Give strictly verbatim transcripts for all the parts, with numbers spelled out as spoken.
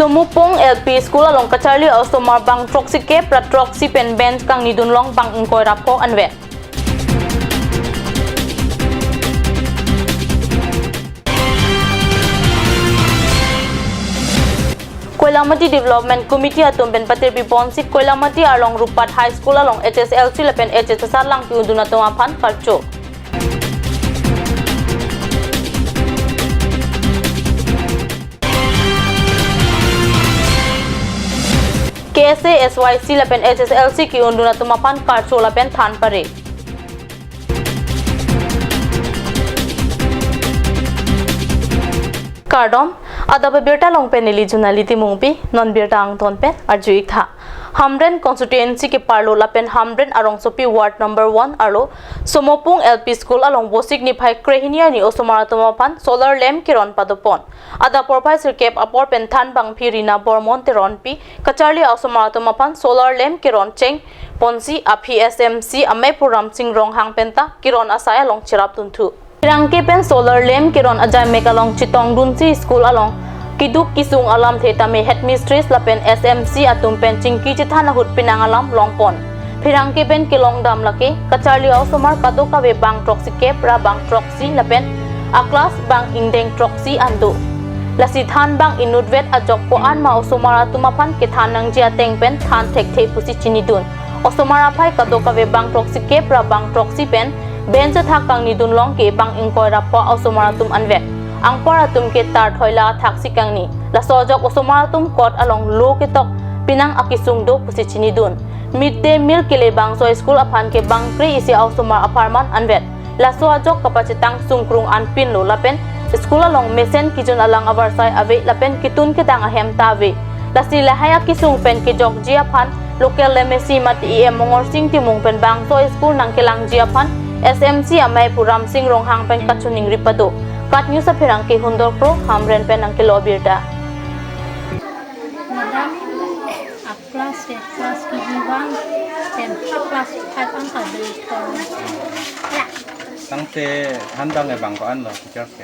Mupung L P School along kacharli osomar bang throksi kep ra throksi pen bench kangnidun long bang ingkoi ra pho anvet. Koilamati Development Committee atum pen patirpi ponsi Koilamati Arlong Rupat High School along H S L C lapen H S asatlang ke-undun atum aphan karcho. K S A, S Y C lapen H S L C ke-undun atum aphan karcho lapen than pare. Kardom, adap abirta along pen neli Junali Timungpi, non birta angton pen arju-ik tha. Hamren constituency ke-arlo lapen Hamren arongsopi ward number one arlo Somopung L P School along Vosik niphai krehini arni osomar atum aphan solar lamp keron padopon. Adap porphai sirkep apor pen than bangphi Rina Bormon Teronpi kacharli osomar atum aphan solar lamp keron cheng ponsi aphi S M C amei pu Ramsing Ronghang penta keron asai along cherap dunthu. Pherangke pen solar lamp keron ajai mek along chetongdunsi school along keduk kesung alamthe tame headmistress lapen S M C atum pen chingki chethan ahut penang alam longpon. Pherangke pen kelongdam lake kacharli osomar kadokave bang throksi kep ra bang throksi lapen a-class bang ingdeng throksi an do. Lasi than bang inutvet ajok ko-an ma osomar atum aphan kethan nangji ateng pen than thekthe pusi chinidun. Osomar aphai kadokave bang throksi kep ra bang throksi pen bench athak kangnidun long ke bang ingkoi ra pho osomar atum anvet. Anpar atum ke tar thoila athaksi kangni. Laso ajok osomar atum kot along lo ketok penang akesung do pusi chinidun. Mid day meal kele bangso school aphan ke bang kre-isi osomar apharman anvet. Laso ajok kapachethang sungkrung anpin lo lapen school along mesen kejun alang avarsai ave lapen ketun kedang ahem ta ave. Lasi lahai akesung pen kejokji aphan local M A C mate E M Mongorsing Timung pen bangso school nangkelangji aphan S M C amei pu Ramsing Ronghang pen kachiningri pado. KAT News apherangke Hundor Kro, Hamren pen nangkelo birta. Madam, a-class ke class K G one pen ha class five an ta do. Tangte than bang ke bang ko-an lo teachers ke?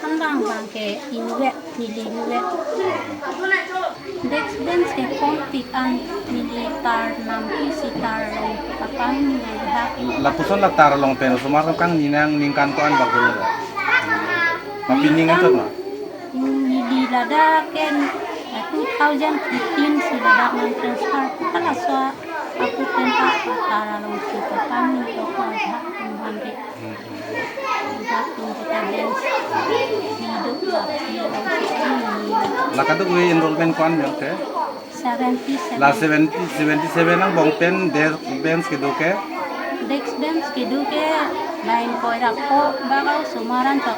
Than bang bang ke inutvet, neli inutvet. Desk bench ke kongpik an neli tar nangpisi tar along kapangni ha. Lapuson la tar along pen osomar kangni nang ningkan ko-an bak dulu. Mapi ning anchot ma? Neli ladak ke, ah, two thousand fifteen si ladak nang transfer. Halaso ahut pen ta tar alongsi kapangni ko ko ha tumhan ke. Hmm. Dak tum kita bench. Hidup lah, hidup si ini. La kadokave enrollment ko-an jongte? Seventy seven. La seventy, seventy seven angbong pen desk bench kedo ke? Desk bench kedo ke bang ingkoi ra pho bak osomar anchot.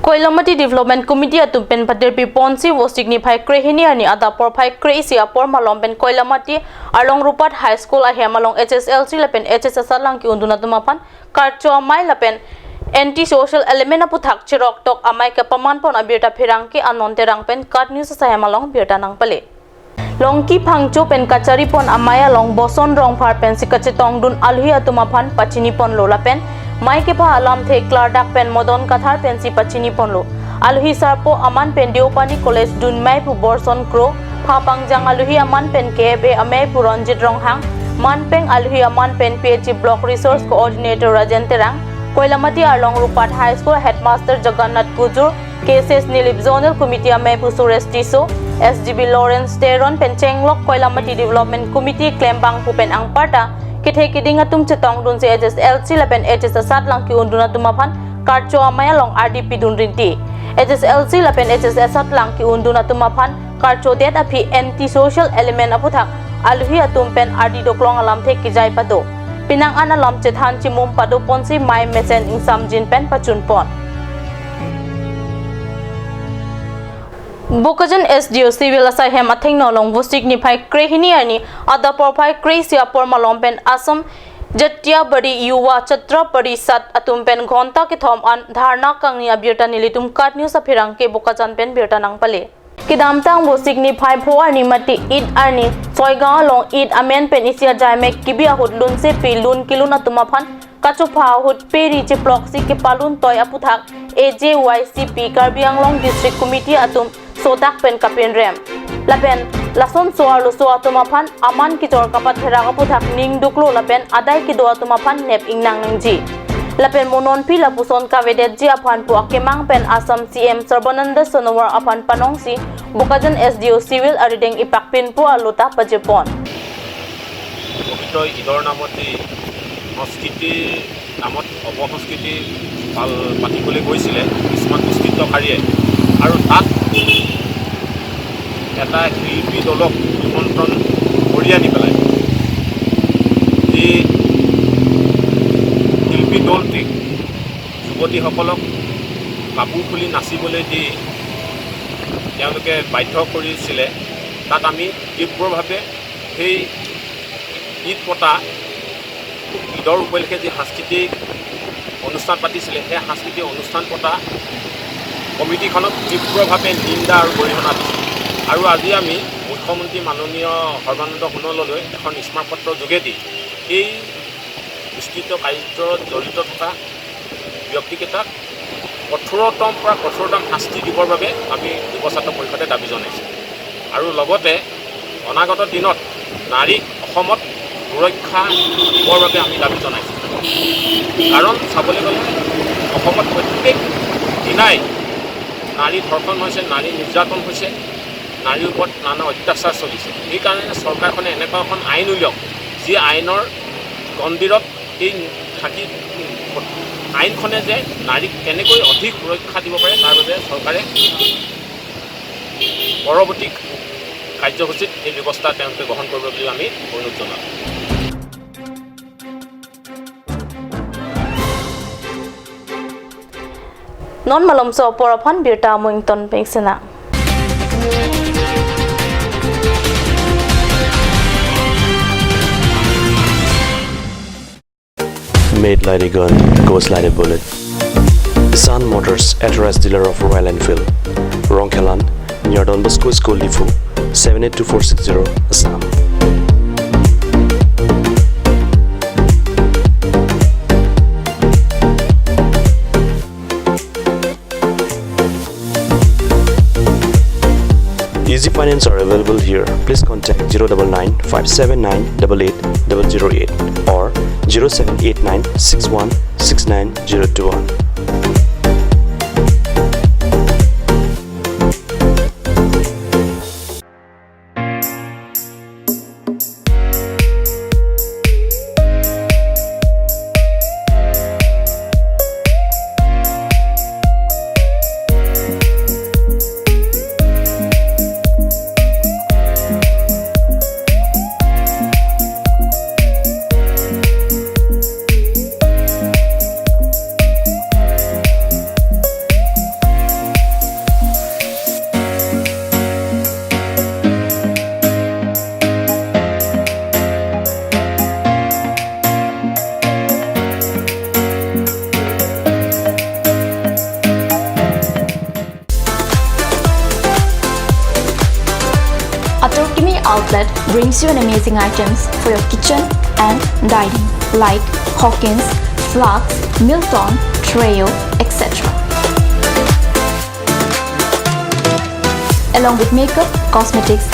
Koilamati Development Committee atum pen patirpi ponsi Vosik niphai krehini arni adap porphai kre-isi apor malom pen Koilamati Arlong Rupat High School ahem along H S L C lapen H S asatlang ke-undun atum aphan karcho amei lapen anti social element aputhak cheroktok amei kepamanpon abirta pherangke Anon Terang pen KAT News asai hem along birta nangpale. Longki Phangcho pen kacharipon amei along Boson Rongphar pensi kachetongdun alohi atum aphan pachiniponlo lapen mei kepha alamthe klardak pen Modon Kathar pensi pachiniponlo. Alohi sarpo aman pen Deopani College dunmei pu Borson Kro, pha pangjang alohi aman pen K F A amei pu Ronjit Ronghang, manpeng alohi aman pen P H E Block Resource Coordinator Rajen Terang, Koilamati Arlong Rupat High School Headmaster Jagannath Kujur, K S S Nilip Zonal Committee amei pu Suresh Tisso, S G B Lawrence Teron pen chenglok Koilamati Development Committee klembang pu pen anparta kethe keding atum chetongdunsi H S L C lapen H S asatlang ke-undun atum aphan karcho amei along ardi pidun rinti. H S L C lapen H S asatlang ke-undun atum aphan karchodet aphi anti social element aputhak alohi atum pen ardi doklong alamthe kejai pado. Penang an alam chethan chimum padoponsi mei mesen ingsamjin pen pachunpon. Bokajan S D O Civil asai hem athengno along Vosik niphai krehini arni adap porphai kre-isi apor malom pen Assam Jatiya Bari Yuva Chhatra Parishad atum pen ghonta kethom an dharna kangni abirta nelitum KAT News apherangke Bokajan pen birta nangpale. Kedamtang Vosik niphai pho arni mate Eid arni Soigang along Eid amen pen isi ajaimek kebi ahut lunsepi lun kelun atum aphan kachopha ahut peri cheploksi kepalun toi aputhak A J Y C P Karbi Anglong District Committee atum sodak pen kapenrem. Lapen lason so-arloso atum aphan aman kejor kapatherak aputhak ning duklo lapen adai kedo atum aphan nep ingnang nangji. Lapen mo nonpi lapuson kavedetji aphan pu akemang pen Assam C M Sarbananda Sonowal aphan panongsi Bokajan S D O Civil arideng ipakpinpo alota pajepon. পবিত্ৰ ঈদৰ নামত যি সংস্কৃতিৰ নামত অপসংস্কৃতি পাল পাতিবলৈ গৈছিলে কিছুমান দুষ্কৃতকাৰীয়ে। আৰু তাত এটা শিল্পী দলক নিমন্ত্ৰণ কৰি আনি পেলাই যি শিল্পী দলটিক যুৱতীসকলক কাপোৰ খুলি নাচিবলৈ দি তেওঁলোকে বাধ্য কৰিছিলে, তাত আমি তীব্ৰভাৱে সেই ঈদ পতা, ঈদৰ উপলক্ষে যি সাংস্কৃতিক অনুষ্ঠান পাতিছিলে, সেই সাংস্কৃতিক অনুষ্ঠান পতা কমিটিখনক তীব্ৰভাৱে নিন্দা আৰু গৰিহণা দিছোঁ। আৰু আজি আমি মুখ্যমন্ত্ৰী মাননীয় সৰ্বানন্দ সোণোৱাললৈ এখন স্মাৰক পত্ৰ যোগেদি এই দুষ্কৃত কাৰ্যত জড়িত থকা ব্যক্তিকেইটাক কঠোৰতম পৰা কঠোৰতম শাস্তি দিবৰ বাবে আমি যুৱ ছাত্ৰ পৰিষদে দাবী জনাইছোঁ। আৰু লগতে অনাগত দিনত নাৰীক অসমত সুৰক্ষা দিবৰ বাবে আমি দাবী জনাইছোঁ। কাৰণ চাবলৈ গ'লে অসমত প্ৰত্যেক দিনাই নাৰী ধৰ্ষণ হৈছে, নাৰী নিৰ্যাতন হৈছে, নাৰীৰ ওপৰত নানা অত্যাচাৰ চলিছে। সেইকাৰণে চৰকাৰখনে এনেকুৱা এখন আইন উলিয়াওক, যি আইনৰ গণ্ডিৰত এই থাকি আইনখনে যে নাৰীক কেনেকৈ অধিক সুৰক্ষা দিব পাৰে, তাৰ বাবে চৰকাৰে পৰৱৰ্তী কাৰ্যসূচীত এই ব্যৱস্থা তেওঁলোকে গ্ৰহণ কৰিব বুলি আমি অনুৰোধ জনাওঁ। Non malomso apor aphan birta amui ington pengsena. Made like a gun, goes like a bullet. Sun Motors, authorized dealer of Royal Enfield. Rongkhelan, near Don Bosco School, Diphu, seven eight two four six zero, Assam. Easy finance are available here. Please contact zero double nine five seven nine double eight double zero eight or zero seven eight nine six one six nine zero two one. Atorkimi Outlet brings you an amazing items for your kitchen and dining, like Hawkins, flasks, Milton, Treo, et cetera. Along with makeup, cosmetics,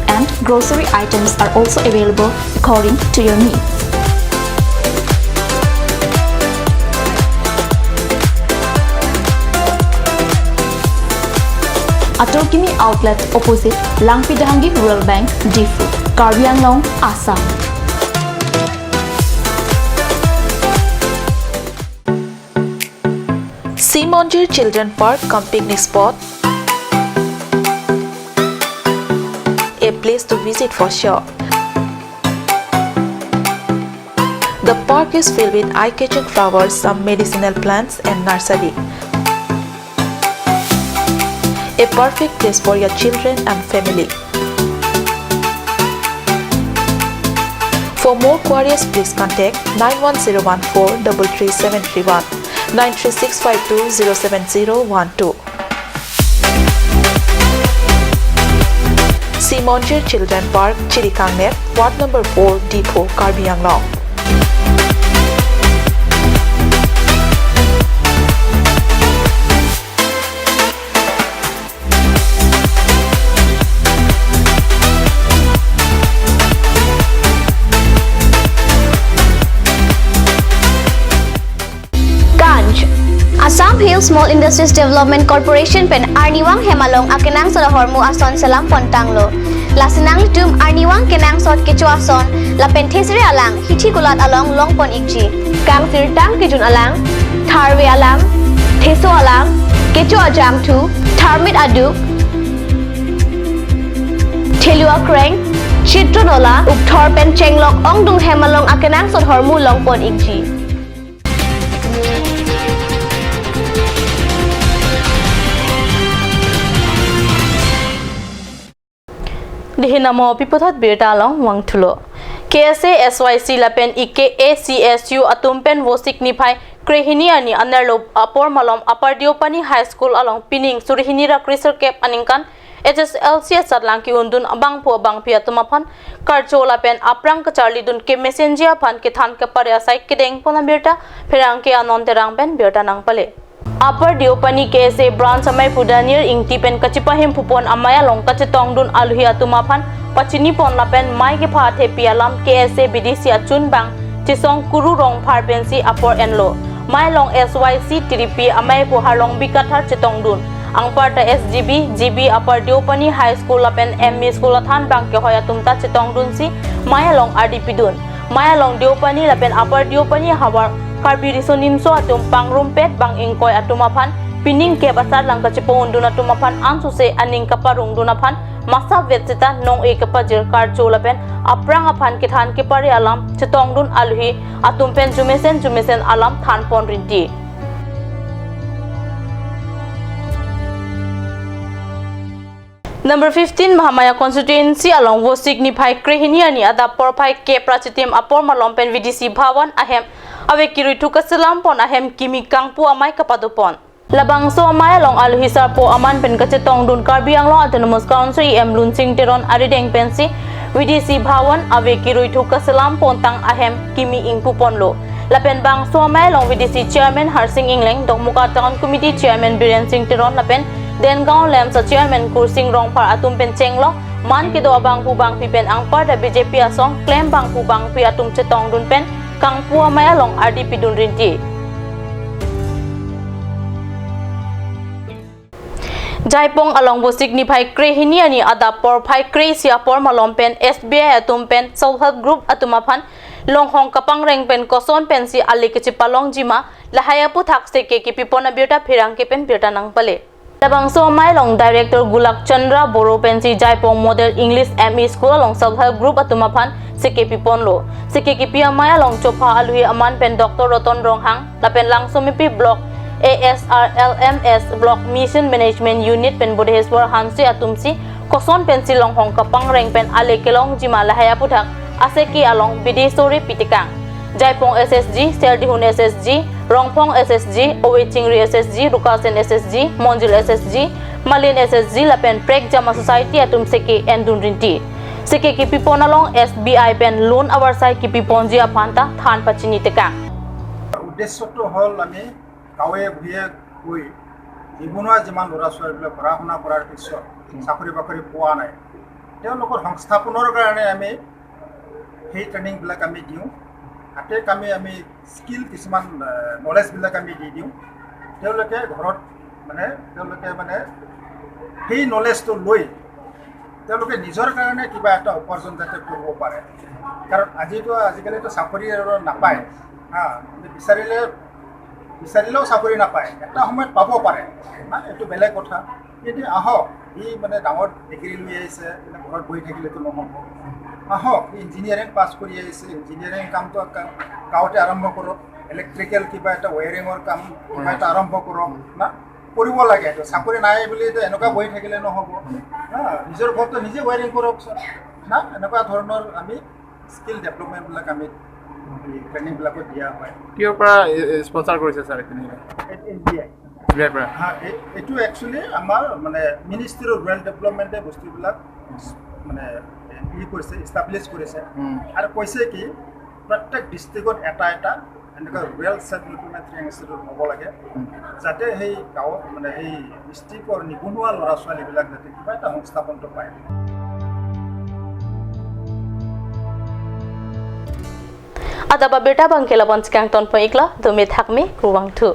and grocery items are also available according to your needs. Atorkimi Outlet, opposite Langpi Dehangi Rural Bank, Diphu, Karbi Anglong, Assam. Simonjir Children Park cum picnic spot, a place to visit for sure. The park is filled with eye-catching flowers, some medicinal plants and nursery. A perfect place for your children and family. For queries, please contact nine one zero one four double three seven three one, nine three six five two zero seven zero one two. Simonjir Children Park, Chirikangnet, Ward number four, Diphu, Karbi Anglong. Kanj. Assam Hill Small Industries Development Corporation pen arnivang hem along akenangsot ahormu ason selam pon tanglo. Lasi nanglitum arnivang kenangsot kecho ason lapen thesere alang hithi kulat along longpon ikji. Kangsirtang kejun alang, tharve alam, theso alam, kecho ajangthu, tharmit aduk, thelu akreng, chitron ola, ukthor pen chenglok ongdung hem along akenangsot ahormu longpon ikji. Dihin amo pi puthot birta along vangthulo. K S A S Y C lapen E K A C S U atum pen Vosik niphai krehini arni anerlo apor malom Upper Deopani High School along pining suri hini ra kre sirkep aningkan H S L C asatlang ke-undun abangphu abangphi atum aphan karcho lapen aphrang kacharlidun kemesenji aphan kethan kepare asai kedeng pon abirta pherangke Anon Terang pen birta nangpale. Upper Deopani K S A branch amei phu Daniel Ingti pen kachepahem phupon amei along kachetongdun aluhi atum aphan pachini pon lapen mei kepha athepi alam K S A B D C achunbang Chisong Kuru Rongphar pensi apor enlo. Mei along S Y C tiripi amei phu Harlongbi Kathar chetongdun. Anparta S G B, G B Upper Deopani High School lapen M E School athanbang kehoi atum ta chetongdunsi mei along ardi pidun. Mei along Deopani lapen Upper Deopani havar Karbi Riso Nimso atum pangrumpet bang ingkoi atum aphan pining kep asatlang kachepa-undun atum aphan ansose aning kaparongdun aphan masap vet seta nong-e kepajir karcho lapen aphrang aphan kethan kepare alam chetongdun aluhi atum pen jumesen jumesen alam thanpon rinti. Number fifteen Mahamaya constituency along Vosik niphai krehini arni adap porphai kep ra chitim apor malom pen V D C Bhawan ahem ave kiruithu kaselam pon ahem kimi kangpu amei kapado pon. Labangso amei along aluhi sarpo aman pen kachetongdun Karbi Anglong Autonomous Council E M Lunsing Teron arideng pensi V D C Bhawan ave kiruithu kaselam pontang ahem kimi ingpu ponlo. Lapen bangso amei along V D C Chairman Harsing Engleng, Dokmoka Town Committee Chairman Biren Singh Teron lapen Dengaon Lamsa Chairman Kursing Rongphar atum pen chenglok man kedo abangphu bangphi pen anparta B J P asong klem bangphu bangphi atum chetongdun pen kangpu amei along ardi pidun rinti. Jaipong along Vosik niphai krehini arni adap porphai kre-isi apor malom pen S B I atum pen Self Help Group atum aphan longhong kapangreng pen koson pensi ale kechipalongji ma lahai aphuthak seke kepipon abirta pherangke pen birta nangpale. Labangso amei along Director Gulak Chandra Boro pensi Jaipong Model English M E School along Self Help Group atum aphan seke piponlo. Seke kepi amei along chopha aluhi aman pen Doctor Roton Ronghang lapen Langsomepi Block A S R L M S Block Mission Management Unit pen Bodheswar Hanse atumsi koson pensi longhong kapangreng pen ale kelongji ma lahai aphuthak aseke along bidi sore pitekang. Jaipong S S G, Serdihun S S G, Rongphong S S G, Ove Chingri S S G, Rukasen S S G, Monjil S S G, Malin S S G lapen Prekjama Society atum seke endun rinti. Seke kepipon along S B I pen loan avarsai kepiponji aphan ta than pachini tekang. উদ্দেশ্যটো হ'ল আমি গাঁৱে ভূঞে গৈ নিবনুৱা যিমান ল'ৰা ছোৱালীবিলাক পঢ়া শুনা কৰাৰ পিছত চাকৰি বাকৰি পোৱা নাই, তেওঁলোকৰ সংস্থাপনৰ কাৰণে আমি সেই ট্ৰেইনিংবিলাক আমি দিওঁ। হাতে কামে আমি স্কিল কিছুমান, আহ, নলেজবিলাক আমি দি দিওঁ। তেওঁলোকে ঘৰত মানে তেওঁলোকে মানে সেই নলেজটো লৈ তেওঁলোকে নিজৰ কাৰণে কিবা এটা উপাৰ্জন যাতে কৰিব পাৰে। কাৰণ আজিতো আজিকালিতো চাকৰি আৰু নাপায়। হা, মানে বিচাৰিলে বিচাৰিলেও চাকৰি নাপায়, এটা সময়ত পাব পাৰে না, এইটো বেলেগ কথা। কিন্তু আহক, সি মানে ডাঙৰ ডিগ্ৰী লৈ আহিছে, মানে ঘৰত বহি থাকিলেতো নহ'ব। আহক, সি ইঞ্জিনিয়াৰিং পাছ কৰি আহিছে, ইঞ্জিনিয়াৰিং কামটো কা- গাঁৱতে আৰম্ভ কৰক, ইলেক্ট্ৰিকেল কিবা এটা ৱেৰিঙৰ কাম কিবা এটা আৰম্ভ কৰক না, কৰিব লাগে। এইটো চাকৰি নাই বুলি তো এনেকুৱা বহি থাকিলে নহ'ব না, নিজৰ ঘৰটো নিজে ৱেৰিং কৰকচোন না, এনেকুৱা ধৰণৰ আমি স্কিল ডেভেলপমেণ্টবিলাক আমি এই ট্ৰেইনিংবিলাকত দিয়া হয়। কিহৰ পৰা স্পনচাৰ কৰিছে ছাৰ এইখিনি? S B I. S B আইৰ পৰা। হা, এই- এইটো একচুৱেলি আমাৰ মানে মিনিষ্ট্ৰী অফ ৰুৰেল ডেভেলপমেণ্টে বস্তুবিলাক মানে ই কৰিছে, ইষ্টাব্লিছ কৰিছে। উম। আৰু কৈছে কি প্ৰত্যেক ডিষ্ট্ৰিক্টত এটা এটা এনেকুৱা rural self help group training institute হ'ব লাগে, উম। যাতে সেই গাঁৱত মানে সেই ডিষ্ট্ৰিক্টৰ নিবনুৱা ল'ৰা ছোৱালীবিলাক যাতে কিবা এটা সংস্থাপনটো পায়। Adap abirta abangke la-an si kangtonpon-iklo, dome thakme, kurvangthu.